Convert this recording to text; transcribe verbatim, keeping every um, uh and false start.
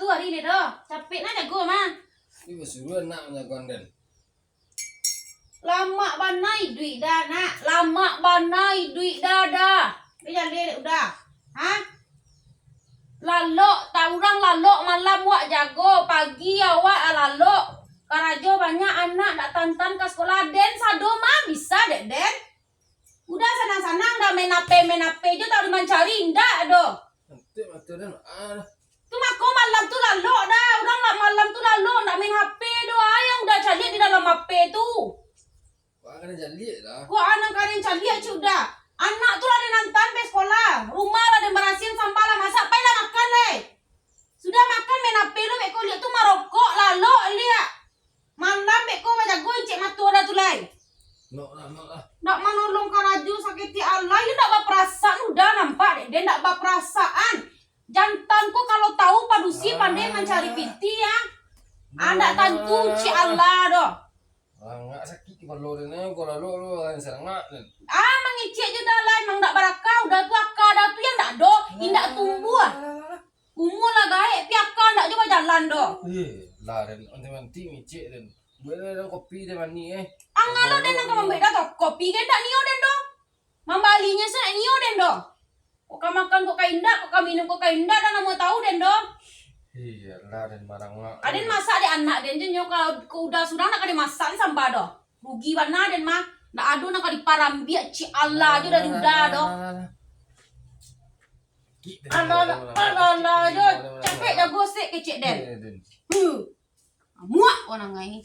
Hari ni doh, capek nak jago mah. Ni basuruah nak manjago den. Lamak bana iduik Da, Nak. Lamak bana iduik Da, Da. Dah jaleh dek Uda. Ha? Lalok, ta urang lalok malam wak jago, pagi awak lalok. Karajo banyak, anak dak tantan ka sekolah. Den sado mah bisa dek den. Uda sanang-sanang dah main H P, main H P jo, tak boleh mancari, indak doh. Antik mata den, ah. Tu mako malam tu lalok Da, urang lah malam tu lalok, ndak main H P doh, ah, yang Uda caliak di dalam H P tu. Wah, kena caliak lah. Wah, anak kalian caliak cik Uda. Anak tu lah den antaan pai sekolah, rumah lah den barasiahan, samba lah masak, pai lah makan lai. Sudah makan main H P lo, beko liak tu marokok, lalok liak. Malam beko bajago incek mato Uda tu lai. Nok lah, nok lah. Ndak manolong karajo saketek alah, yo ndak baparasaan Uda nampak dek den, ndak baparasaan. Jantan ko kalau tahu padusi pandai mancari piti, ah. Ah, ndak tantu cik alah doh. Rangak sakik kepalo den, eh, kalau lo, lo, lain sarangak den. Ah, mangecek je dah lah, emang ndak barakah, Uda tu aka Uda tu yang ndak ado, indak tumbuah. Umua lah gaek, pi aka ndak jo bajalan doh. Eh, lah den, anti-anti micek den. Buek lah den kopi den manih, eh. Angah lo den nan ka mambuek dah tu, kopi kan ndak nio den doh. Mambalinyo se ndak nio den doh. Kok ka makan, kok ka indak, kok ka minum, kok ka indak, dah namo tahu den doh. Iyolah, den marangak. Aden masak dek anak den je nyo, kalau ka Uda surang ndak ka den masak samba doh. Rugi bana den mah. Ndak ado nan ka diparambiak cik alah jo dari Uda doh. Alah, alah, alah, alah, jo. Capek jago sek kecek den. Huh. Amuak urang ai.